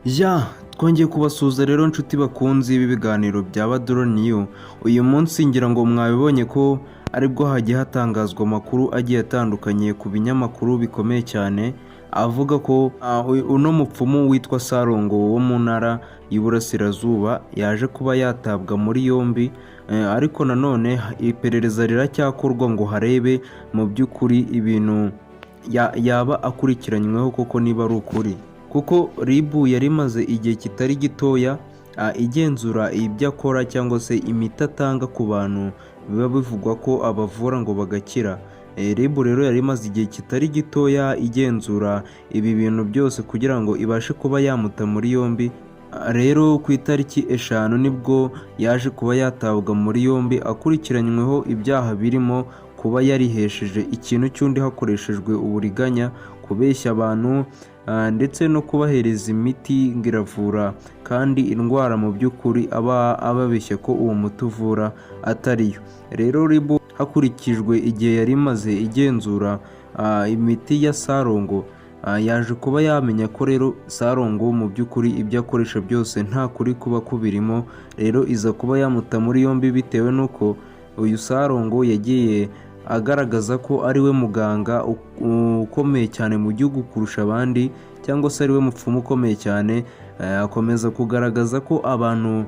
Ya, twongeye kubasuhuza rero, nshuti bakunzi b'ibiganiro bya Badro New. Uyu munsi ngira ngo mwabibonye ko aribwo hagiye hatangazwa amakuru agiye atandukanye ku binyamakuru bikomeye cyane, avuga ko uno mupfumu witwa Sarongo wo mu Ntara y'Iburasirazuba yaje kuba yatabwa muri yombi. Ariko nanone iperereza riracyakorwa ngo harebe mu by'ukuri ibintu yaba akurikiranyweho koko niba ari ukuri, kuko RIB yari imaze igihe kitari gitoya igenzura ibyo akora cyangwa se imiti atanga ku bantu biba bivugwa ko abavura ngo bagakira. RIB rero yari imaze igihe kitari gitoya igenzura ibi bintu byose kugira ngo ibashe kuba yamuta muri yombi. Rero ku itariki 5 nibwo yaje kuba yatabwa muri yombi, akurikiranyweho ibyaha birimo kuba yarihesheje ikintu cy'undi hakoreshejwe uburiganya, kubeshya abantu, ndetse no kubahereza imiti ngo iravura kandi indwara mu by'ukuri aba ababeshya ko uwo muti uvura atariyo. Rero RIB, hakurikijwe igihe yari imaze igenzura imiti ya Sarongo, yaje kuba yamenya ko rero Sarongo mu by'ukuri ibyo akoresha byose nta kuri kuba kubirimo. Rero iza kuba yamuta muri yombi bitewe n'uko uyu Sarongo yagiye agaragaza ko ari we muganga ukomeye cyane mu gihugu kurusha abandi, cyangwa se ari we mupfumu ukomeye cyane. Akomeza kugaragaza ko abantu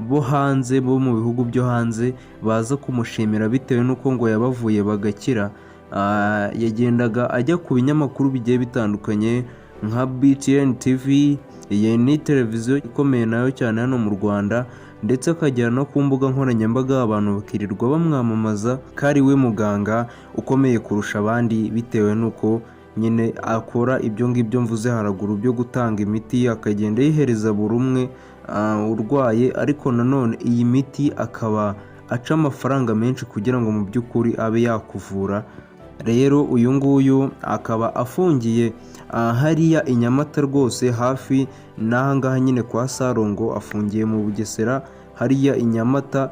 bo hanze, bo mu bihugu byo hanze, baza kumushimira bitewe n'uko ngo yabavuye bagakira. Yagendaga ajya ku binyamakuru bigiye bitandukanye nka BTN TV, iyi ni televiziyo ikomeye nayo cyane hano mu Rwanda, ndetse akagera no ku mbuga nkoranyambaga, abantu bakirirwa bamwamamaza ko ari we muganga ukomeye kurusha abandi, bitewe n'uko nyine akora ibyo ngibyo mvuze haraguru byo gutanga imiti, akagenda ayihereza buri umwe urwaye. Ariko nanone iyi miti akaba aca amafaranga menshi kugira ngo mu by'ukuri abe yakuvura. Rero uyu nguyu akaba afungiye hariya i Nyamata rwose, hafi n'aha ngaha nyine kwa Sarongo. Afungiye mu Bugesera hariya i Nyamata,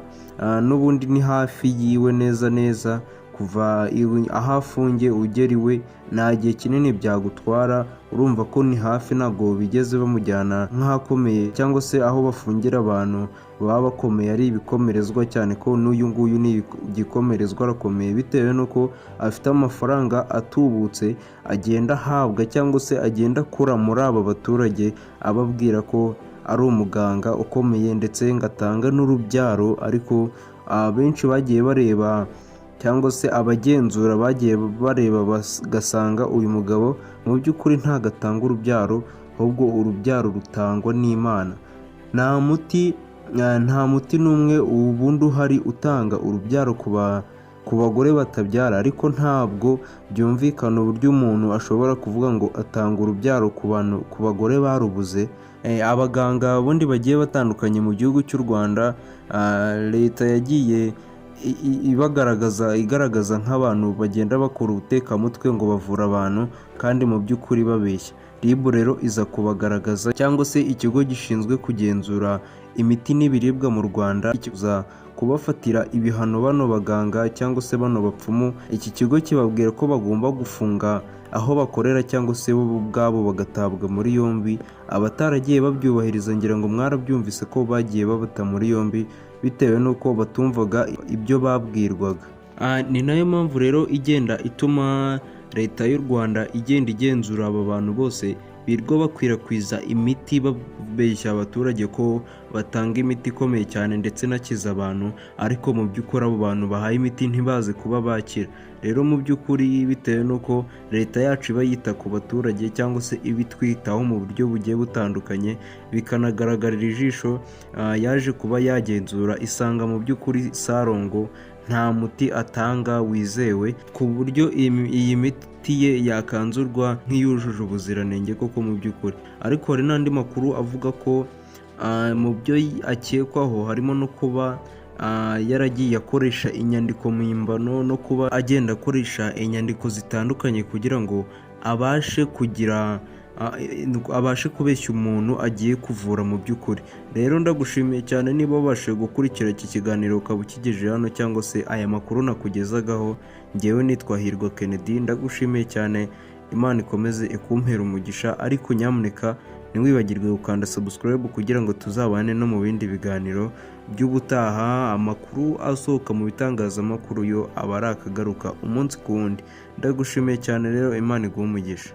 n'ubundi ni hafi yiwe neza neza. Kuva aho afungiye ugera iwe nta gihe kinini byagutwara. Urumva ko ni hafi, ntabwo bigeze bamujyana nk'ahakomeye cyangwa se aho bafungira abantu baba bakomeye, ari ibikomerezwa, cyane ko n'uyu nguyu ni igikomerezwa, arakomeye bitewe n'uko afite amafaranga atubutse agenda ahabwa cyangwa se agenda akura muri aba baturage, ababwira ko ari umuganga ukomeye ndetse ngo atanga n'urubyaro. Ariko abenshi bagiye bareba cyangwa se abagenzura bagiye bareba bagasanga uyu mugabo mu by'ukuri ntabwo atanga urubyaro, ahubwo urubyaro rutangwa n'Imana. Nta muti n'umwe ubundi uhari utanga urubyaro ku bagore batabyara. Ariko ntabwo byumvikana uburyo umuntu ashobora kuvuga ngo atanga urubyaro ku bantu, ku bagore barubuze. Abaganga ubundi bagiye batandukanye mu gihugu cy'u Rwanda, leta yagiye ibagaragaza, igaragaza nk'abantu bagenda bakora ubutekamutwe ngo bavura abantu kandi mu by'ukuri babeshya. RIB rero iza kubagaragaza, cyangwa se ikigo gishinzwe kugenzura imiti n'ibiribwa mu Rwanda, kiza kubafatira ibihano bano baganga cyangwa se bano bapfumu. Iki kigo kibabwira ko bagomba gufunga aho bakorera cyangwa se bo ubwabo bagatabwa muri yombi. Abataragiye babyubahiriza, ngira ngo mwarabyumvise ko bagiye babata muri yombi bitewe n'uko batumvaga ibyo babwirwaga. Ni nayo mpamvu rero igenda ituma leta y'u Rwanda igenda igenzura aba bantu bose birirwa bakwirakwiza imiti, babeshya abaturage ko batanga imiti ikomeye cyane ndetse inakiza abantu, ariko mu by'ukuri abo bantu bahaye imiti ntibaze kuba bakira. Rero mu by'ukuri, bitewe n'uko leta yacu iba yita ku baturage cyangwa se iba itwitaho mu buryo bugiye butandukanye, bikanagaragarira ijisho, yaje kuba yagenzura isanga mu by'ukuri Sarongo nta muti atanga wizewe ku buryo iyi miti ye yakanzurwa nk'iyujuje ubuziranenge koko mu by'ukuri. Ariko hari n'andi makuru avuga ko mu byo akekwaho harimo no kuba yaragiye akoresha inyandiko mpimbano, no kuba agenda akoresha inyandiko zitandukanye kugira ngo abashe kubeshya umuntu agiye kuvura mu by'ukuri. Rero ndagushimiye cyane niba wabashije gukurikira iki kiganiro ukaba ukigejeje hano, cyangwa se aya makuru nakugezagaho. Ngewe nitwa Hirwa Kennedy, ndagushimiye cyane. Imana ikomeze ikumpera umugisha, ariko nyamuneka Ntiwibagirwe gukanda subscribe kugira ngo tuzabane no mu bindi biganiro by'ubutaha. Amakuru asohoka mu bitangazamakuru yo aba ari akagaruka umunsi ku wundi. Ndagushimiye cyane rero, Imana iguhe umugisha.